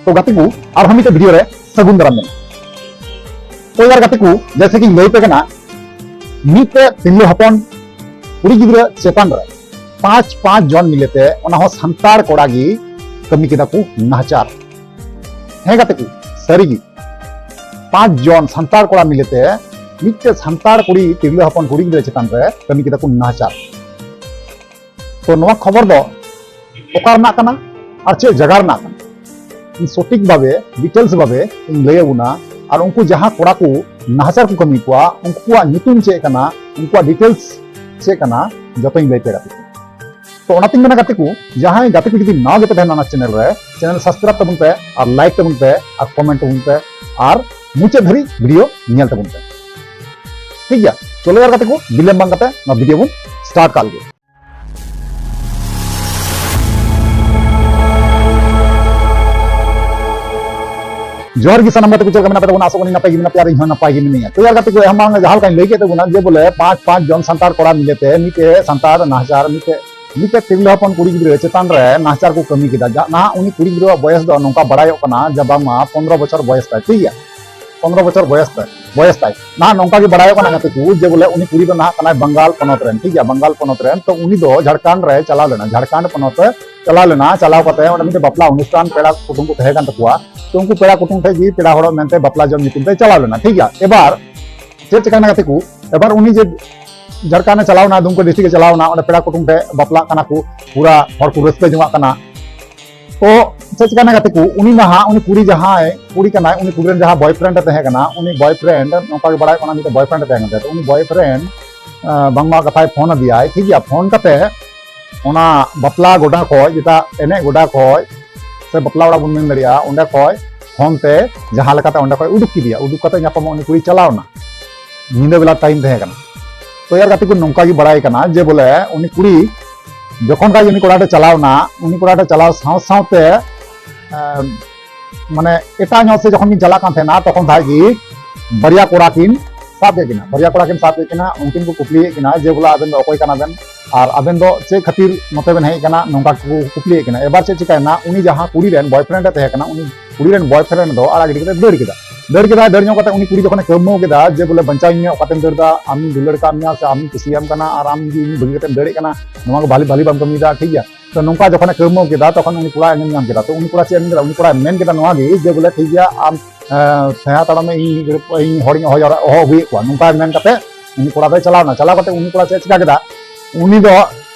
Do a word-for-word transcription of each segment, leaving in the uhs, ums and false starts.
ᱛᱚ ᱜᱟᱛᱮ ᱠᱚ, ᱟᱨᱦᱚᱸ ᱢᱤᱫᱴᱮᱡ ᱵᱷᱤᱰᱤᱭᱳ ᱨᱮ ᱥᱟᱹᱜᱩᱱ ᱫᱟᱨᱟᱢ ᱢᱮᱱᱟᱜᱼᱟ᱾ ᱛᱚ ᱭᱟᱨ ᱜᱟᱛᱮ ᱠᱚ, ᱡᱮᱭᱥᱮ ᱠᱤᱧ ᱞᱟᱹᱭ ᱯᱮ ᱠᱟᱱᱟ, ᱢᱤᱫᱴᱮᱡ ᱛᱤᱨᱞᱟᱹ ᱦᱚᱯᱚᱱ ᱠᱩᱲᱤ ᱜᱤᱫᱽᱨᱟᱹ ᱪᱮᱛᱟᱱ ᱨᱮ ᱯᱟᱸᱪ ᱯᱟᱸᱪ ᱡᱚᱱ ᱢᱤᱞᱮᱛᱮ, ᱚᱱᱟ ᱦᱚᱸ ᱥᱟᱱᱛᱟᱲ ᱠᱚᱲᱟ ᱜᱮ ᱠᱟᱹᱢᱤ ᱠᱮᱫᱟ ᱠᱚ ᱱᱟᱦᱟᱪᱟᱨ᱾ ᱦᱮᱸ ᱜᱟᱛᱮ ᱠᱚ, ᱥᱟᱹᱨᱤ ᱜᱮ ᱯᱟᱸᱪ ᱡᱚᱱ ᱥᱟᱱᱛᱟᱲ ᱠᱚᱲᱟ ᱢᱤᱞᱮᱛᱮ ᱢᱤᱫᱴᱮᱡ ᱥᱟᱱᱛᱟᱲ ᱠᱩᱲᱤ, ᱛᱤᱨᱞᱟᱹ ᱦᱚᱯᱚᱱ ᱠᱩᱲᱤ ᱜᱤᱫᱽᱨᱟᱹ ᱪᱮᱛᱟᱱ ᱨᱮ ᱠᱟᱹᱢᱤ ᱠᱮᱫᱟ ᱠᱚ ᱱᱟᱦᱟᱪᱟᱨ᱾ ᱛᱚ ᱱᱚᱣᱟ ᱠᱷᱚᱵᱚᱨ ᱫᱚ ᱚᱠᱟ ᱨᱮᱱᱟᱜ ᱠᱟᱱᱟ ᱟᱨ ᱪᱮᱫ ᱡᱟᱭᱜᱟ ᱨᱮᱱᱟᱜ ᱠᱟᱱᱟ, ᱤᱧ ᱥᱚᱴᱷᱤᱠ ᱵᱷᱟᱵᱮ, ᱰᱤᱴᱮᱞᱥ ᱵᱷᱟᱵᱮ ᱤᱧ ᱞᱟᱹᱭ ᱟᱵᱚᱱᱟ᱾ ᱟᱨ ᱩᱱᱠᱩ ᱡᱟᱦᱟᱸ ᱠᱚᱲᱟ ᱠᱚ ᱱᱟᱦᱟᱪᱟᱨ ᱠᱚ ᱠᱟᱹᱢᱤ ᱠᱚᱣᱟ, ᱩᱱᱠᱩᱣᱟᱜ ᱧᱩᱛᱩᱢ ᱪᱮᱫ ᱠᱟᱱᱟ, ᱩᱱᱠᱩᱣᱟᱜ ᱰᱤᱴᱮᱞᱥ ᱪᱮᱫ ᱠᱟᱱᱟ, ᱡᱚᱛᱚᱧ ᱞᱟᱹᱭ ᱯᱮ ᱜᱟᱛᱮ ᱠᱚ᱾ ᱛᱚ ᱚᱱᱟᱛᱤᱧ ᱢᱮᱱᱟ ᱜᱟᱛᱮ ᱠᱚ, ᱡᱟᱦᱟᱸᱭ ᱜᱟᱛᱮ ᱠᱚ ᱡᱩᱫᱤ ᱱᱟᱣᱟ ᱜᱮᱯᱮ ᱛᱟᱦᱮᱱᱟ ᱚᱱᱟ ᱪᱮᱱᱮᱞ ᱨᱮ, ᱪᱮᱱᱮᱞ ᱥᱟᱵᱥᱠᱨᱟᱭᱤᱵ ᱛᱟᱵᱚᱱ ᱯᱮ, ᱟᱨ ᱞᱟᱭᱤᱠ ᱛᱟᱵᱚᱱ ᱯᱮ, ᱟᱨ ᱠᱚᱢᱮᱱᱴ ᱛᱟᱵᱚᱱ ᱯᱮ, ᱟᱨ ᱢᱩᱪᱟᱹᱫ ᱫᱷᱟᱹᱨᱤᱡ ᱵᱷᱤᱰᱤᱭᱳ ᱧᱮᱞ ᱛᱟᱵᱚᱱ ᱯᱮ᱾ ᱴᱷᱤᱠ ᱜᱮᱭᱟ, ᱪᱚᱞᱚ ᱭᱟᱨ ᱜᱟᱛᱮ ᱠᱚ, ᱵᱤᱞᱚᱢ ᱵᱟᱝ ᱠᱟᱛᱮ ᱱᱚᱣᱟ ᱵᱷᱤᱰᱤᱭᱳ ᱵᱚᱱ ᱥᱴᱟᱨᱴ ᱠᱟᱜ ᱞᱮᱜᱮ᱾ ᱡᱚᱦᱟᱨ ᱜᱮ ᱥᱟᱱᱟᱢ ᱜᱟᱛᱮ ᱠᱚ, ᱪᱮᱫ ᱞᱮᱠᱟ ᱢᱮᱱᱟᱜ ᱯᱮ ᱛᱟᱵᱚᱱᱟ? ᱟᱥᱚᱜ ᱠᱟᱹᱱᱟᱹᱧ ᱱᱟᱯᱟᱭ ᱜᱮ ᱢᱮᱱᱟᱜ ᱯᱮᱭᱟ ᱟᱨ ᱤᱧ ᱦᱚᱸ ᱱᱟᱯᱟᱭ ᱜᱮ ᱢᱤᱱᱟᱹᱧᱟ᱾ ᱛᱚ ᱭᱟᱨ ᱜᱟᱛᱮ ᱠᱚ, ᱮᱦᱚᱵ ᱢᱟᱲᱟᱝ ᱨᱮ ᱡᱟᱦᱟᱸ ᱞᱮᱠᱟᱧ ᱞᱟᱹᱭ ᱠᱮᱫ ᱛᱟᱵᱚᱱᱟ ᱡᱮ ᱵᱚᱞᱮ ᱯᱟᱸᱪ ᱯᱟᱸᱪ ᱡᱚᱱ ᱥᱟᱱᱛᱟᱲ ᱠᱚᱲᱟ ᱢᱤᱞᱮᱛᱮ ᱢᱤᱫᱴᱮᱡ ᱥᱟᱱᱛᱟᱲ ᱱᱟᱦᱟᱪᱟᱨ, ᱢᱤᱫᱴᱮᱡ ᱢᱤᱫᱴᱮᱡ ᱛᱤᱨᱞᱟᱹ ᱦᱚᱯᱚᱱ ᱠᱩᱲᱤ ᱜᱤᱫᱽᱨᱟᱹ ᱪᱮᱛᱟᱱ ᱨᱮ ᱱᱟᱦᱟᱪᱟᱨ ᱠᱚ ᱠᱟᱹᱢᱤ ᱠᱮᱫᱟ᱾ ᱡᱟ-, ᱱᱟᱦᱟᱜ ᱩᱱᱤ ᱠᱩᱲᱤ ᱜᱤᱫᱽᱨᱟᱹᱣᱟᱜ ᱵᱚᱭᱮᱥ ᱫᱚ ᱱᱚᱝᱠᱟ ᱵᱟᱲᱟᱭᱚᱜ ᱠᱟᱱᱟ ᱡᱮ ᱵᱟᱝᱢᱟ ᱯᱚᱱᱨᱚ ᱵᱚᱪᱷᱚᱨ ᱵᱚᱭᱮᱥ ᱛᱟᱭ, ᱴᱷᱤᱠ ᱜᱮᱭᱟ? ᱯᱚᱱᱨᱚ ᱵᱚᱪᱷᱚᱨ ᱵᱚᱭᱮᱥ ᱛᱟᱭ, ᱵᱚᱭᱮᱥ ᱛᱟᱭ᱾ ᱱᱟᱦᱟᱜ ᱱᱚᱝᱠᱟ ᱜᱮ ᱵᱟᱲᱟᱭᱚᱜ ᱠᱟᱱᱟ ᱜᱟᱛᱮ ᱠᱚ ᱡᱮ ᱵᱚᱞᱮ ᱩᱱᱤ ᱠᱩᱲᱤ ᱫᱚ ᱱᱟᱦᱟᱜ ᱠᱟᱱᱟᱭ ᱵᱟᱝᱜᱟᱞ ᱯᱚᱱᱚᱛ ᱨᱮᱱ, ᱴᱷᱤᱠ ᱜᱮᱭᱟ? ᱵᱟᱝᱜᱟᱞ ᱯᱚᱱᱚᱛ ᱨᱮᱱ᱾ ᱛᱚ ᱩᱱᱤ ᱫᱚ ᱡᱷᱟᱲᱠᱷᱚᱸᱰ ᱨᱮ ᱪᱟᱞᱟᱣ ᱞᱮᱱᱟ, ᱡᱷᱟᱲᱠᱷᱚᱸᱰ ᱯᱚᱱᱚᱛ ᱨᱮ ᱪᱟᱞᱟᱣ ᱞᱮᱱᱟ᱾ ᱪᱟᱞᱟᱣ ᱠᱟᱛᱮ ᱚᱸᱰᱮ ᱢᱤᱫᱴᱮᱡ ᱵᱟᱯᱞᱟ ᱚᱱᱩᱥᱴᱷᱟᱱ, ᱯᱮᱲᱟ ᱠᱩᱴᱩᱢ ᱠᱚ ᱛᱟᱦᱮᱸ ᱠᱟᱱ ᱛᱟᱠᱚᱣᱟ᱾ ᱛᱚ ᱩᱱᱠᱩ ᱯᱮᱲᱟ ᱠᱩᱴᱩᱢ ᱴᱷᱮᱡ ᱜᱮ, ᱯᱮᱲᱟ ᱦᱚᱲ ᱢᱮᱱᱛᱮ ᱵᱟᱯᱞᱟ ᱡᱚᱢ ᱧᱩᱛᱩᱢ ᱛᱮ ᱪᱟᱞᱟᱣ ᱞᱮᱱᱟ, ᱴᱷᱤᱠ ᱜᱮᱭᱟ? ᱮᱵᱟᱨ ᱪᱮᱫ ᱪᱤᱠᱟᱭᱱᱟ ᱜᱟᱛᱮ ᱠᱚ, ᱮᱵᱟᱨ ᱩᱱᱤ ᱡᱮ ᱡᱷᱟᱲᱠᱷᱚᱸᱰ ᱮ ᱪᱟᱞᱟᱣ ᱮᱱᱟ, ᱫᱩᱢᱠᱟ ᱰᱤᱥᱴᱨᱤᱠᱴ ᱮ ᱪᱟᱞᱟᱣ ᱮᱱᱟ, ᱚᱸᱰᱮ ᱯᱮᱲᱟ ᱠᱩᱴᱩᱢ ᱴᱷᱮᱡ ᱵᱟᱯᱞᱟᱜ ᱠᱟᱱᱟ ᱠᱚ, ᱯᱩᱨᱟ ᱦᱚᱲ ᱠᱚ ᱨᱟᱹᱥᱠᱟᱹ ᱡᱚᱝᱟᱜ ᱠᱟᱱᱟ᱾ ᱛᱚ ᱪᱮᱫ ᱪᱤᱠᱟᱭᱱᱟ ᱜᱟᱛᱮ ᱠᱚ, ᱩᱱᱤ ᱱᱟᱦᱟᱜ, ᱩᱱᱤ ᱠᱩᱲᱤ ᱡᱟᱦᱟᱸᱭ ᱠᱩᱲᱤ ᱠᱟᱱᱟᱭ, ᱩᱱᱤ ᱠᱩᱲᱤ ᱨᱮᱱ ᱡᱟᱦᱟᱸ ᱵᱚᱭᱯᱷᱨᱮᱱᱰ ᱮ ᱛᱟᱦᱮᱸ ᱠᱟᱱᱟ, ᱩᱱᱤ ᱵᱚᱭᱯᱷᱨᱮᱱᱰ ᱱᱚᱝᱠᱟ ᱜᱮ ᱵᱟᱲᱟᱭᱚᱜ ᱠᱟᱱᱟ, ᱢᱤᱫᱴᱮᱱ ᱵᱚᱭᱯᱷᱨᱮᱱᱰ ᱮ ᱛᱟᱦᱮᱸ ᱠᱟᱱ ᱛᱟᱭᱟ᱾ ᱛᱚ ᱩᱱᱤ ᱵᱚᱭᱯᱷᱨᱮᱱᱰ, ᱟᱸ, ᱵᱟᱝᱢᱟ ᱠᱟᱛᱷᱟᱭ ᱯᱷᱳᱱ ᱟᱫᱮᱭᱟᱭ, ᱴᱷᱤᱠ ᱜᱮᱭᱟ? ᱯᱷᱳᱱ ᱠᱟᱛᱮ ᱚᱱᱟ ᱵᱟᱯᱞᱟ ᱜᱚᱰᱟ ᱠᱷᱚᱡ, ᱡᱮᱴᱟ ᱮᱱᱮᱡ ᱜᱚᱰᱟ ᱠᱷᱚᱡ ᱥᱮ ᱵᱟᱯᱞᱟ ᱚᱲᱟᱜ ᱵᱚᱱ ᱢᱮᱱ ᱫᱟᱲᱮᱭᱟᱜᱼᱟ, ᱚᱸᱰᱮ ᱠᱷᱚᱡ ᱯᱷᱳᱱ ᱛᱮ ᱡᱟᱦᱟᱸ ᱞᱮᱠᱟᱛᱮ ᱚᱸᱰᱮ ᱠᱷᱚᱡ ᱩᱰᱩᱠ ᱠᱮᱫᱮᱭᱟ, ᱩᱰᱩᱠ ᱠᱟᱛᱮ ᱧᱟᱯᱟᱢᱚᱜ ᱩᱱᱤ ᱠᱩᱲᱤ ᱪᱟᱞᱟᱣ ᱮᱱᱟ᱾ ᱧᱤᱫᱟᱹ ᱵᱮᱞᱟ ᱴᱟᱭᱤᱢ ᱛᱟᱦᱮᱸ ᱠᱟᱱᱟ᱾ ᱛᱚ ᱭᱟᱨ ᱜᱟᱛᱮ ᱠᱚ, ᱱᱚᱝᱠᱟ ᱜᱮ ᱵᱟᱲᱟᱭ ᱠᱟᱱᱟ ᱡᱮ ᱵᱚᱞᱮ ᱩᱱᱤ ᱠᱩᱲᱤ ᱡᱚᱠᱷᱚᱱ ᱠᱷᱟᱡ ᱩᱱᱤ ᱠᱚᱲᱟ ᱴᱷᱮᱡ ᱪᱟᱞᱟᱣ ᱮᱱᱟ, ᱩᱱᱤ ᱠᱚᱲᱟ ᱴᱷᱮᱡ ᱪᱟᱞᱟᱣ ᱥᱟᱶ ᱥᱟᱶᱛᱮ, ᱮᱸ, ᱢᱟᱱᱮ ᱮᱴᱟᱜ ᱧᱚᱜ ᱥᱮᱫ ᱡᱚᱠᱷᱚᱱ ᱠᱤᱱ ᱪᱟᱞᱟᱜ ᱠᱟᱱ ᱛᱟᱦᱮᱱᱟ, ᱛᱚᱠᱷᱚᱱ ᱠᱷᱟᱡ ᱜᱮ ᱵᱟᱨᱭᱟ ᱠᱚᱲᱟ ᱠᱤᱱ ᱥᱟᱵ ᱠᱮᱫ ᱠᱤᱱᱟ, ᱵᱟᱨᱭᱟ ᱠᱚᱲᱟ ᱠᱤᱱ ᱥᱟᱵ ᱠᱮᱫ ᱠᱤᱱᱟ, ᱩᱱᱠᱤᱱ ᱠᱚ ᱠᱩᱯᱞᱤᱭᱮᱫ ᱠᱤᱱᱟ ᱡᱮ ᱵᱚᱞᱮ ᱟᱵᱮᱱ ᱫᱚ ᱚᱠᱚᱭ ᱠᱟᱱᱟ ᱵᱮᱱ ᱟᱨ ᱟᱵᱮᱱ ᱫᱚ ᱪᱮᱫ ᱠᱷᱟᱹᱛᱤᱨ ᱱᱚᱛᱮ ᱵᱮᱱ ᱦᱮᱡ ᱟᱠᱟᱱᱟ, ᱱᱚᱝᱠᱟ ᱠᱚ ᱠᱩᱯᱞᱤᱭᱮᱫ ᱠᱤᱱᱟ᱾ ᱮᱵᱟᱨ ᱪᱮᱫ ᱪᱤᱠᱟᱭᱮᱱᱟ, ᱩᱱᱤ ᱡᱟᱦᱟᱸ ᱠᱩᱲᱤ ᱨᱮᱱ boyfriend ᱮ ᱛᱟᱦᱮᱸ ᱠᱟᱱᱟ, ᱩᱱᱤ ᱠᱩᱲᱤ ᱨᱮᱱ boyfriend ᱫᱚ ᱟᱲᱟᱜ ᱜᱤᱰᱤ ᱠᱟᱛᱮ ᱫᱟᱹᱲ ᱠᱮᱫᱟ᱾ ᱫᱟᱹᱲ ᱠᱮᱫᱟᱭ, ᱫᱟᱹᱲ ᱧᱚᱜ ᱠᱟᱛᱮ ᱩᱱᱤ ᱠᱩᱲᱤ ᱡᱚᱠᱷᱚᱱᱮ ᱠᱟᱹᱣᱢᱟᱹᱣ ᱠᱮᱫᱟ ᱡᱮ ᱵᱚᱞᱮ ᱵᱟᱧᱪᱟᱣᱤᱧ ᱢᱮ, ᱚᱠᱟᱛᱮᱢ ᱫᱟᱹᱲ ᱫᱟ, ᱟᱢᱤᱧ ᱫᱩᱞᱟᱹᱲ ᱠᱟᱜ ᱢᱮᱭᱟ ᱥᱮ ᱟᱢᱤᱧ ᱠᱩᱥᱤᱭᱟᱢ ᱠᱟᱱᱟ ᱟᱨ ᱟᱢ ᱡᱩᱫᱤ ᱤᱧ ᱵᱟᱹᱜᱤ ᱠᱟᱛᱮᱢ ᱫᱟᱹᱲᱮᱫ ᱠᱟᱱᱟ, ᱱᱚᱣᱟ ᱠᱚ ᱵᱷᱟᱞᱤ ᱵᱷᱟᱞᱤ ᱵᱟᱢ ᱠᱟᱹᱢᱤᱭᱮᱫᱟ, ᱴᱷᱤᱠ ᱜᱮᱭᱟ᱾ ᱛᱚ ᱱᱚᱝᱠᱟ ᱡᱚᱠᱷᱚᱱᱮ ᱠᱟᱹᱣᱢᱟᱹᱣ ᱠᱮᱫᱟ, ᱛᱚᱠᱷᱚᱱ ᱩᱱᱤ ᱠᱚᱲᱟᱭ ᱟᱸᱡᱚᱢ ᱧᱟᱢ ᱠᱮᱫᱟ᱾ ᱛᱚ ᱩᱱᱤ ᱠᱚᱲᱟ ᱪᱮᱫ ᱮ ᱢᱮᱱ ᱠᱮᱫᱟ? ᱩᱱᱤ ᱠᱚᱲᱟᱭ ᱢᱮᱱ ᱠᱮᱫᱟ ᱱᱚᱣᱟ ᱜᱮ ᱡᱮ ᱵᱚᱞᱮ ᱴᱷᱤᱠ ᱜᱮᱭᱟ, ᱟᱢ ᱮᱸ, ᱥᱮᱬᱟ ᱛᱟᱲᱟᱢᱮ ᱤᱧ, ᱤᱧ ᱦᱚᱲᱤᱧ ᱦᱚᱦᱚ ᱡᱟᱣᱨᱟ, ᱦᱚᱦᱚ ᱟᱹᱜᱩᱭᱮᱫ ᱠᱚᱣᱟ, ᱱᱚᱝᱠᱟ ᱢᱮᱱ ᱠᱟᱛᱮ ᱩᱱᱤ ᱠᱚᱲᱟ ᱫᱚᱭ ᱪᱟᱞᱟᱣ ᱮᱱᱟ᱾ ᱪᱟᱞᱟᱣ ᱠᱟᱛᱮ ᱩᱱᱤ ᱠᱚᱲᱟ ᱪᱮᱫ ᱮ ᱪᱤᱠᱟ ᱠᱮᱫᱟ? ᱩᱱᱤ ᱫᱚ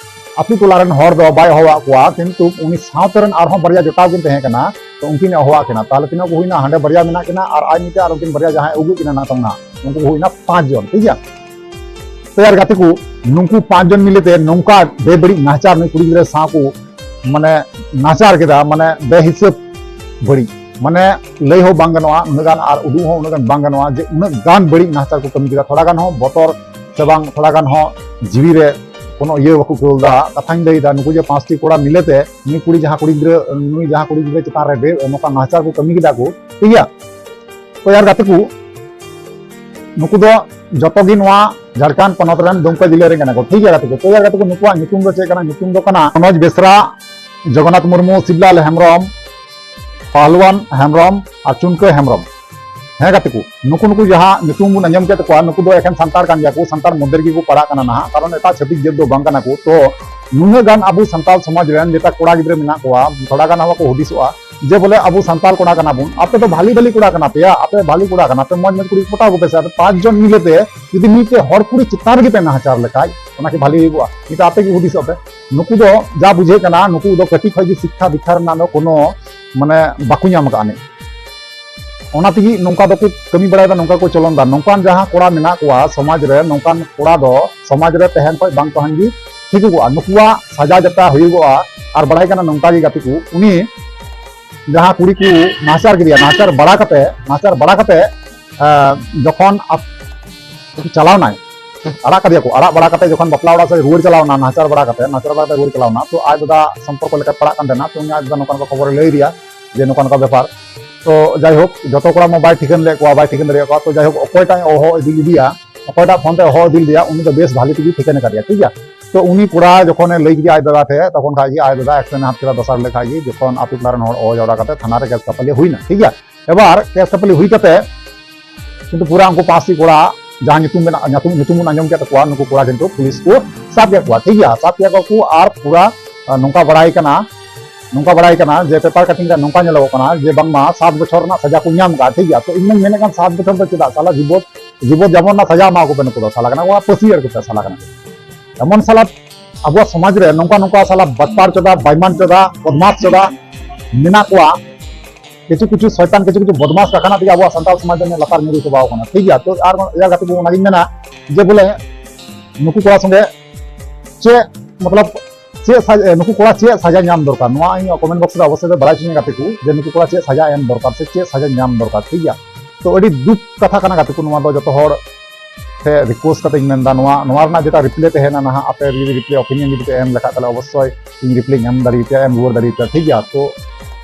ᱟᱹᱛᱩ ᱴᱚᱞᱟ ᱨᱮᱱ ᱦᱚᱲ ᱫᱚ ᱵᱟᱭ ᱦᱚᱦᱚᱣᱟᱜ ᱠᱚᱣᱟ, ᱠᱤᱱᱛᱩ ᱩᱱᱤ ᱥᱟᱶᱛᱮ ᱨᱮᱱ ᱟᱨᱦᱚᱸ ᱵᱟᱨᱭᱟ ᱡᱚᱴᱟᱣ ᱠᱤᱱ ᱛᱟᱦᱮᱸ ᱠᱟᱱᱟ, ᱛᱚ ᱩᱱᱠᱤᱱ ᱮ ᱦᱚᱦᱚᱣᱟᱜ ᱠᱤᱱᱟ᱾ ᱛᱟᱦᱚᱞᱮ ᱛᱤᱱᱟᱹᱜ ᱠᱚ ᱦᱩᱭᱱᱟ? ᱦᱟᱸᱰᱮ ᱵᱟᱨᱭᱟ ᱢᱮᱱᱟᱜ ᱠᱤᱱᱟ ᱟᱨ ᱟᱡ ᱢᱤᱫᱴᱮᱡ ᱟᱨ ᱩᱱᱠᱤᱱ ᱵᱟᱨᱭᱟ ᱡᱟᱦᱟᱸᱭ ᱟᱹᱜᱩ ᱠᱤᱱᱟ ᱱᱟᱜ ᱛᱟᱢ ᱱᱟᱜ, ᱩᱱᱠᱩ ᱠᱚ ᱦᱩᱭᱱᱟ ᱯᱟᱸᱪ ᱡᱚᱱ, ᱴᱷᱤᱠ ᱜᱮᱭᱟ᱾ ᱛᱚ ᱭᱟᱨ ᱜᱟᱛᱮ ᱠᱚ, ᱱᱩᱠᱩ ᱯᱟᱸᱪ ᱡᱚᱱ ᱢᱤᱞᱮ ᱛᱮ ᱱᱚᱝᱠᱟ ᱵᱮᱵᱟᱹᱲᱤᱡ ᱱᱟᱦᱟᱪᱟᱨ ᱱᱩᱭ ᱠᱩᱲᱤ ᱜᱤᱫᱽᱨᱟᱹ ᱥᱟᱶ ᱠᱚ, ᱢᱟᱱᱮ, ᱱᱟᱦᱟᱪᱟᱨ ᱠᱮᱫᱟ, ᱢᱟᱱᱮ, ᱵᱮᱦᱤᱥᱟᱹᱵ ᱵᱟᱹᱲᱤᱡ, ᱢᱟᱱᱮ, ᱞᱟᱹᱭ ᱦᱚᱸ ᱵᱟᱝ ᱜᱟᱱᱚᱜᱼᱟ ᱩᱱᱟᱹᱜ ᱜᱟᱱ ᱟᱨ ᱩᱫᱩᱜ ᱦᱚᱸ ᱩᱱᱟᱹᱜ ᱜᱟᱱ ᱵᱟᱝ ᱜᱟᱱᱚᱜᱼᱟ ᱡᱮ ᱩᱱᱟᱹᱜ ᱜᱟᱱ ᱵᱟᱹᱲᱤᱡ ᱱᱟᱦᱟᱪᱟᱨ ᱠᱚ ᱠᱟᱹᱢᱤ ᱠᱮᱫᱟ᱾ ᱛᱷᱚᱲᱟ ᱜᱟᱱ ᱦᱚᱸ ᱵᱚᱛᱚᱨ ᱥᱮ ᱵᱟᱝ, ᱛᱷᱚᱲᱟ ᱜᱟᱱ ᱦᱚᱸ ᱡᱤᱣᱤ ᱨᱮ ᱠᱳᱱᱳ ᱤᱭᱟᱹ ᱵᱟᱠᱚ ᱟᱹᱭᱠᱟᱹᱣ ᱞᱮᱫᱟ᱾ ᱠᱟᱛᱷᱟᱧ ᱞᱟᱹᱭᱫᱟ, ᱱᱩᱠᱩ ᱡᱮ ᱯᱟᱸᱪᱴᱤ ᱠᱚᱲᱟ ᱢᱤᱞᱮ ᱛᱮ ᱱᱩᱭ ᱠᱩᱲᱤ ᱡᱟᱦᱟᱸ ᱠᱩᱲᱤ ᱜᱤᱫᱽᱨᱟᱹ, ᱱᱩᱭ ᱡᱟᱦᱟᱸ ᱠᱩᱲᱤ ᱜᱤᱫᱽᱨᱟᱹ ᱪᱮᱛᱟᱱ ᱨᱮ ᱵᱮ-, ᱱᱚᱝᱠᱟ ᱱᱟᱦᱟᱪᱟᱨ ᱠᱚ ᱠᱟᱹᱢᱤ ᱠᱮᱫᱟ ᱠᱚ, ᱴᱷᱤᱠ ᱜᱮᱭᱟ᱾ ᱛᱚ ᱭᱟᱨ ᱜᱟᱛᱮ ᱠᱚ, ᱱᱩᱠᱩ ᱫᱚ ᱡᱚᱛᱚ ᱜᱮ ᱱᱚᱣᱟ ᱡᱷᱟᱲᱠᱷᱚᱸᱰ ᱯᱚᱱᱚᱛ ᱨᱮᱱ ᱫᱩᱢᱠᱟ ᱡᱮᱞᱟ ᱨᱮᱱ ᱠᱟᱱᱟ ᱠᱚ, ᱴᱷᱤᱠ ᱜᱮᱭᱟ ᱜᱟᱛᱮ ᱠᱚ᱾ ᱛᱚ ᱭᱟᱨ ᱜᱟᱛᱮ ᱠᱚ, ᱱᱩᱠᱩᱣᱟᱜ ᱧᱩᱛᱩᱢ ᱫᱚ ᱪᱮᱫ ᱠᱟᱱᱟ? ᱧᱩᱛᱩᱢ ᱫᱚ ᱠᱟᱱᱟ ᱢᱚᱱᱳᱡᱽ ᱵᱮᱥᱨᱟ, ᱡᱚᱜᱚᱱᱱᱟᱛᱷ ᱢᱩᱨᱢᱩ, ᱥᱤᱵᱞᱟᱞ ᱦᱮᱢᱵᱨᱚᱢ, ᱯᱟᱦᱞᱣᱟᱱ ᱦᱮᱢᱵᱨᱚᱢ ᱟᱨ ᱪᱩᱱᱠᱟᱹ ᱦᱮᱢᱵᱨᱚᱢ᱾ ᱦᱮᱸ ᱜᱟᱛᱮ ᱠᱚ, ᱱᱩᱠᱩ, ᱱᱩᱠᱩ ᱡᱟᱦᱟᱸ ᱧᱩᱛᱩᱢ ᱵᱚᱱ ᱟᱸᱡᱚᱢ ᱠᱮᱫ ᱛᱟᱠᱚᱣᱟ, ᱱᱩᱠᱩ ᱫᱚ ᱮᱠᱷᱮᱱ ᱥᱟᱱᱛᱟᱲ ᱠᱟᱱ ᱜᱮᱭᱟ ᱠᱚ, ᱥᱟᱱᱛᱟᱲ ᱢᱚᱫᱽᱫᱷᱮ ᱨᱮᱜᱮ ᱠᱚ ᱯᱟᱲᱟᱜ ᱠᱟᱱᱟ ᱱᱟᱦᱟᱜ, ᱠᱟᱨᱚᱱ ᱮᱴᱟᱜ ᱪᱷᱟᱹᱛᱤᱠ ᱡᱟᱹᱛ ᱫᱚ ᱵᱟᱝ ᱠᱟᱱᱟ ᱠᱚ᱾ ᱛᱚ ᱱᱩᱱᱟᱹᱜ ᱜᱟᱱ ᱟᱵᱚ ᱥᱟᱱᱛᱟᱲ ᱥᱚᱢᱟᱡᱽ ᱨᱮᱱ ᱡᱮᱴᱟ ᱠᱚᱲᱟ ᱜᱤᱫᱽᱨᱟᱹ ᱢᱮᱱᱟᱜ ᱠᱚᱣᱟ, ᱛᱷᱚᱲᱟ ᱜᱟᱱ ᱦᱚᱸ ᱵᱟᱠᱚ ᱦᱩᱫᱤᱥᱚᱜᱼᱟ ᱡᱮ ᱵᱚᱞᱮ ᱟᱵᱚ ᱥᱟᱱᱛᱟᱲ ᱠᱚᱲᱟ ᱠᱟᱱᱟ ᱵᱚᱱ, ᱟᱯᱮ ᱫᱚ ᱵᱷᱟᱞᱤ ᱵᱷᱟᱞᱤ ᱠᱚᱲᱟ ᱠᱟᱱᱟ ᱯᱮᱭᱟ, ᱟᱯᱮ ᱵᱷᱟᱞᱤ ᱠᱚᱲᱟ ᱠᱟᱱᱟ ᱯᱮ, ᱢᱚᱡᱽ ᱢᱚᱡᱽ ᱠᱩᱲᱤ ᱯᱚᱴᱟᱣ ᱠᱚᱯᱮ ᱥᱮ, ᱟᱯᱮ ᱯᱟᱸᱪ ᱡᱚᱱ ᱢᱤᱞᱮ ᱛᱮ ᱡᱩᱫᱤ ᱢᱤᱫᱴᱮᱡ ᱦᱚᱲ ᱠᱩᱲᱤ ᱪᱮᱛᱟᱱ ᱨᱮᱜᱮ ᱯᱮ ᱱᱟᱦᱟᱪᱟᱨ ᱞᱮᱠᱷᱟᱡ, ᱚᱱᱟ ᱠᱤ ᱵᱷᱟᱞᱤ ᱦᱩᱭᱩᱜᱼᱟ? ᱱᱤᱛᱚᱜ ᱟᱯᱮ ᱜᱮ ᱦᱩᱫᱤᱥᱚᱜ ᱯᱮ᱾ ᱱᱩᱠᱩ ᱫᱚ ᱡᱟ ᱵᱩᱡᱷᱟᱹᱜ ᱠᱟᱱᱟ, ᱱᱩᱠᱩ ᱫᱚ ᱠᱟᱹᱴᱤᱡ ᱠᱷᱚᱡ ᱜᱮ ᱥᱤᱠᱠᱷᱟ ᱫᱤᱠᱠᱷᱟ ᱨᱮᱱᱟᱜ ᱫᱚ ᱠᱳᱱᱳ, ᱢᱟᱱᱮ, ᱵᱟᱠᱚ ᱧᱟᱢ ᱟᱠᱟᱫ ᱟᱹᱱᱤᱡ᱾ ᱚᱱᱟ ᱛᱮᱜᱮ ᱱᱚᱝᱠᱟ ᱫᱚᱠᱚ ᱠᱟᱹᱢᱤ ᱵᱟᱲᱟᱭᱮᱫᱟ, ᱱᱚᱝᱠᱟ ᱠᱚ ᱪᱚᱞᱚᱱ ᱮᱫᱟ᱾ ᱱᱚᱝᱠᱟᱱ ᱡᱟᱦᱟᱸ ᱠᱚᱲᱟ ᱢᱮᱱᱟᱜ ᱠᱚᱣᱟ ᱥᱚᱢᱟᱡᱽ ᱨᱮ, ᱱᱚᱝᱠᱟᱱ ᱠᱚᱲᱟ ᱫᱚ ᱥᱚᱢᱟᱡᱽ ᱨᱮ ᱛᱟᱦᱮᱱ ᱠᱷᱚᱡ ᱵᱟᱝ ᱛᱟᱦᱮᱱ ᱜᱮ ᱴᱷᱤᱠᱚᱜᱚᱜᱼᱟ᱾ ᱱᱩᱠᱩᱣᱟᱜ ᱥᱟᱡᱟ ᱡᱟᱛᱟ ᱦᱩᱭᱩᱜᱚᱜᱼᱟ᱾ ᱟᱨ ᱵᱟᱲᱟᱭ ᱠᱟᱱᱟ ᱱᱚᱝᱠᱟ ᱜᱮ ᱜᱟᱛᱮ ᱠᱚ, ᱩᱱᱤ ᱡᱟᱦᱟᱸ ᱠᱩᱲᱤ ᱠᱚ ᱱᱟᱦᱟᱪᱟᱨ ᱠᱮᱫᱮᱭᱟ, ᱱᱟᱦᱟᱪᱟᱨ ᱵᱟᱲᱟ ᱠᱟᱛᱮ, ᱱᱟᱦᱟᱪᱟᱨ ᱵᱟᱲᱟ ᱠᱟᱛᱮ, ᱟᱸ, ᱡᱚᱠᱷᱚᱱ ᱟᱯ-, ᱪᱟᱞᱟᱣ ᱱᱟᱭ, ᱟᱲᱟᱜ ᱠᱟᱫᱮᱭᱟ ᱠᱚ, ᱟᱲᱟᱜ ᱵᱟᱲᱟ ᱠᱟᱛᱮ ᱡᱚᱠᱷᱚᱱ ᱵᱟᱯᱞᱟ ᱚᱲᱟᱜ ᱥᱮᱫ ᱨᱩᱣᱟᱹᱲ ᱪᱟᱞᱟᱣ ᱮᱱᱟ, ᱱᱟᱦᱟᱪᱟᱨ ᱵᱟᱲᱟ ᱠᱟᱛᱮ, ᱱᱟᱦᱟᱪᱟᱨ ᱵᱟᱲᱟ ᱠᱟᱛᱮ ᱨᱩᱣᱟᱹᱲ ᱪᱟᱞᱟᱣ ᱮᱱᱟ, ᱛᱚ ᱟᱡ ᱫᱟᱫᱟ ᱥᱚᱢᱯᱚᱨᱠᱚ ᱞᱮᱠᱟ ᱯᱟᱲᱟᱜ ᱠᱟᱱ ᱛᱟᱦᱮᱱᱟ, ᱛᱚ ᱩᱱᱤ ᱟᱡ ᱫᱟᱫᱟ ᱱᱚᱝᱠᱟ ᱱᱚᱝᱠᱟ ᱠᱷᱚᱵᱚᱨᱮ ᱞᱟᱹᱭ ᱟᱫᱮᱭᱟ ᱡᱮ ᱱᱚᱝᱠᱟ ᱱᱚᱝᱠᱟ ᱵᱮᱯᱟᱨ᱾ ᱛᱚ ᱡᱟᱭᱦᱳᱠ, ᱡᱚᱛᱚ ᱠᱚᱲᱟ ᱢᱟ ᱵᱟᱭ ᱴᱷᱤᱠᱟᱹᱱ ᱞᱮᱫ ᱠᱚᱣᱟ, ᱵᱟᱭ ᱴᱷᱤᱠᱟᱹᱱ ᱫᱟᱲᱮᱭᱟᱜ ᱠᱚᱣᱟ᱾ ᱛᱚ ᱡᱟᱭᱦᱳᱠ, ᱚᱠᱚᱭᱴᱟᱜ ᱮ ᱦᱚᱦᱚ ᱤᱫᱤ ᱞᱮᱫᱮᱭᱟ, ᱚᱠᱚᱭᱴᱟᱜ ᱯᱷᱳᱱ ᱛᱮ ᱦᱚᱦᱚ ᱤᱫᱤ ᱞᱮᱫᱮᱭᱟ, ᱩᱱᱤ ᱫᱚ ᱵᱮᱥ ᱵᱷᱟᱞᱮ ᱛᱮᱜᱮ ᱴᱷᱤᱠᱟᱹᱱ ᱟᱠᱟᱫᱮᱭᱟ, ᱴᱷᱤᱠ ᱜᱮᱭᱟ᱾ ᱛᱚ ᱩᱱᱤ ᱠᱚᱲᱟ ᱡᱚᱠᱷᱚᱱᱮ ᱞᱟᱹᱭ ᱠᱮᱫᱮᱭᱟ ᱟᱡ ᱫᱟᱫᱟ ᱴᱷᱮᱱ, ᱛᱚᱠᱷᱚᱱ ᱠᱷᱟᱡ ᱜᱮ ᱟᱡ ᱫᱟᱫᱟ ᱮᱠᱥᱮᱱ ᱦᱟᱛ ᱠᱮᱫᱟ᱾ ᱫᱚᱥᱟᱨ ᱦᱤᱞᱳᱜ ᱠᱷᱟᱡ ᱜᱮ ᱡᱚᱠᱷᱚᱱ ᱟᱛᱳ ᱴᱚᱞᱟ ᱨᱮᱱ ᱦᱚᱲ ᱦᱚᱦᱚ ᱡᱟᱣᱨᱟ ᱠᱟᱛᱮ ᱛᱷᱟᱱᱟ ᱨᱮ ᱠᱮᱥ ᱠᱷᱟᱹᱯᱟᱹᱞᱤ ᱦᱩᱭᱱᱟ, ᱴᱷᱤᱠ ᱜᱮᱭᱟ᱾ ᱮᱵᱟᱨ ᱠᱮᱥ ᱠᱷᱟᱹᱯᱟᱹᱞᱤ ᱦᱩᱭ ᱠᱟᱛᱮ ᱠᱤᱱᱛᱩ ᱯᱩᱨᱟ ᱩᱱᱠᱩ ᱯᱟᱸᱪᱴᱤ ᱠᱚᱲᱟ ᱡᱟᱦᱟᱸ ᱧᱩᱛᱩᱢ ᱢᱮᱱᱟᱜ, ᱧᱩᱛᱩᱢ, ᱧᱩᱛᱩᱢ ᱵᱚᱱ ᱟᱸᱡᱚᱢ ᱠᱮᱫ ᱛᱟᱠᱚᱣᱟ, ᱱᱩᱠᱩ ᱠᱚᱲᱟ ᱠᱤᱱᱛᱩ ᱯᱩᱞᱤᱥ ᱠᱚ ᱥᱟᱵ ᱠᱮᱫ ᱠᱚᱣᱟ, ᱴᱷᱤᱠ ᱜᱮᱭᱟ᱾ ᱥᱟᱵ ᱠᱮᱫ ᱠᱚᱣᱟ ᱠᱚ ᱟᱨ ᱯᱩᱨᱟ, ᱟᱸ, ᱱᱚᱝᱠᱟ ᱵᱟᱲᱟᱭ ᱠᱟᱱᱟ, ᱱᱚᱝᱠᱟ ᱵᱟᱲᱟᱭ ᱠᱟᱱᱟ ᱡᱮ ᱯᱮᱯᱟᱨ ᱠᱟᱴᱤᱝ ᱨᱮ ᱱᱚᱝᱠᱟ ᱧᱮᱞᱚᱜᱚᱜ ᱠᱟᱱᱟ ᱡᱮ ᱵᱟᱝᱢᱟ ᱥᱟᱛ ᱵᱚᱪᱷᱚᱨ ᱨᱮᱱᱟᱜ ᱥᱟᱡᱟ ᱠᱚ ᱧᱟᱢ ᱠᱟᱜᱼᱟ, ᱴᱷᱤᱠ ᱜᱮᱭᱟ᱾ ᱛᱚ ᱤᱧ ᱢᱟᱧ ᱢᱮᱱᱮᱫ ᱠᱟᱱ ᱥᱟᱛ ᱵᱚᱪᱷᱚᱨ ᱫᱚ ᱪᱮᱫᱟᱜ, ᱥᱟᱞᱟ ᱡᱤᱵᱚᱛ, ᱡᱤᱵᱚᱛ ᱡᱟᱢᱚᱱ ᱨᱮᱱᱟᱜ ᱥᱟᱡᱟ ᱮᱢᱟ ᱠᱚ ᱯᱮ, ᱱᱩᱠᱩ ᱫᱚ ᱥᱟᱞᱟ ᱠᱟᱱᱟ ᱠᱚ, ᱯᱟᱹᱥᱤ ᱮᱲ ᱠᱚᱯᱮ ᱥᱟᱞᱟ ᱠᱟᱱᱟ ᱠᱚ᱾ ᱮᱢᱚᱱ ᱥᱟᱞᱟ ᱟᱵᱚᱣᱟᱜ ᱥᱚᱢᱟᱡᱽ ᱨᱮ ᱱᱚᱝᱠᱟ ᱱᱚᱝᱠᱟ ᱥᱟᱞᱟ ᱵᱟᱴᱯᱟᱨ ᱪᱚᱫᱟ, ᱵᱟᱭᱢᱟᱱ ᱪᱚᱫᱟ, ᱵᱚᱫᱢᱟᱥ ᱪᱚᱫᱟ ᱢᱮᱱᱟᱜ ᱠᱚᱣᱟ᱾ ᱠᱤᱪᱷᱩ ᱠᱤᱪᱷᱩ ᱥᱚᱭᱛᱟᱱ, ᱠᱤᱪᱷᱩ ᱠᱤᱪᱷᱩ ᱵᱚᱫᱢᱟᱥ ᱠᱟᱨᱠᱷᱟᱱᱟ ᱛᱮᱜᱮ ᱟᱵᱚᱣᱟᱜ ᱥᱟᱱᱛᱟᱲ ᱥᱚᱢᱟᱡᱽ ᱫᱚ ᱱᱤᱭᱟᱹ ᱞᱟᱛᱟᱨ ᱧᱩᱨᱩ ᱪᱟᱵᱟᱣ ᱠᱟᱱᱟ, ᱴᱷᱤᱠ ᱜᱮᱭᱟ᱾ ᱛᱚ ᱟᱨ ᱤᱭᱟᱹ ᱠᱟᱛᱮ ᱵᱚ ᱚᱱᱟᱜᱤᱧ ᱢᱮᱱᱟ ᱡᱮ ᱵᱚᱞᱮ ᱱᱩᱠᱩ ᱠᱚᱲᱟ ᱥᱚᱸᱜᱮ ᱪᱮᱫ, ᱢᱚᱛᱞᱚᱵ, ᱪᱮᱫ ᱥᱟᱡ-, ᱮ, ᱱᱩᱠᱩ ᱠᱚᱲᱟ ᱪᱮᱫ ᱥᱟᱡᱟ ᱧᱟᱢ ᱫᱚᱨᱠᱟᱨ, ᱱᱚᱣᱟ ᱤᱧ ᱠᱚᱢᱮᱱᱴ ᱵᱚᱠᱥ ᱨᱮ ᱚᱵᱚᱥᱥᱳᱭ ᱯᱮ ᱵᱟᱲᱟᱭ ᱦᱚᱪᱚᱧᱟ ᱜᱟᱛᱮ ᱠᱚ, ᱡᱮ ᱱᱩᱠᱩ ᱠᱚᱲᱟ ᱪᱮᱫ ᱥᱟᱡᱟ ᱮᱢ ᱫᱚᱨᱠᱟᱨ ᱥᱮ ᱪᱮᱫ ᱥᱟᱡᱟ ᱧᱟᱢ ᱫᱚᱨᱠᱟᱨ, ᱴᱷᱤᱠ ᱜᱮᱭᱟ᱾ ᱛᱚ ᱟᱹᱰᱤ ᱫᱩᱠ ᱠᱟᱛᱷᱟ ᱠᱟᱱᱟ ᱜᱟᱛᱮ ᱠᱚ, ᱱᱚᱣᱟ ᱫᱚ ᱡᱚᱛᱚ ᱦᱚᱲ ᱴᱷᱮᱱ ᱨᱤᱠᱩᱭᱮᱥᱴ ᱠᱟᱛᱮᱧ ᱢᱮᱱᱫᱟ, ᱱᱚᱣᱟ, ᱱᱚᱣᱟ ᱨᱮᱱᱟᱜ ᱡᱮᱴᱟ ᱨᱤᱯᱞᱟᱭ ᱛᱟᱦᱮᱱᱟ ᱱᱟᱦᱟᱜ, ᱟᱯᱮ ᱡᱩᱫᱤ ᱨᱤᱯᱞᱟᱭ ᱚᱯᱤᱱᱤᱭᱚᱱ ᱡᱩᱫᱤ ᱯᱮ ᱮᱢ ᱞᱮᱠᱷᱟᱡ, ᱛᱟᱦᱞᱮ ᱚᱵᱚᱥᱥᱳᱭ ᱤᱧ ᱨᱤᱯᱞᱟᱭ ᱮᱢ ᱫᱟᱲᱮᱭᱟᱯᱮᱭᱟ, ᱮᱢ ᱨᱩᱣᱟᱹᱲ ᱫᱟᱲᱮᱭᱟᱯᱮᱭᱟ, ᱴᱷᱤᱠ ᱜᱮᱭᱟ᱾ ᱛᱚ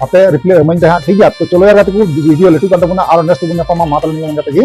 ᱟᱯᱮ ᱨᱤᱯᱞᱟᱭ ᱮᱢᱟᱹᱧ ᱛᱟᱦᱮᱸᱫ, ᱴᱷᱤᱠ ᱜᱮᱭᱟ᱾ ᱛᱚ ᱪᱚᱞᱚ ᱭᱟᱨ ᱜᱟᱛᱮ ᱠᱚ, ᱵᱷᱤᱰᱤᱭᱳ ᱞᱟᱹᱴᱩᱜ ᱠᱟᱱ ᱛᱟᱵᱚᱱᱟ, ᱟᱨᱚ ᱱᱮᱠᱥᱴ ᱵᱚᱱ ᱧᱟᱯᱟᱢᱟ᱾ ᱢᱟ ᱛᱟᱦᱞᱮ ᱱᱤᱭᱟᱹ ᱠᱟᱛᱮ ᱜᱮ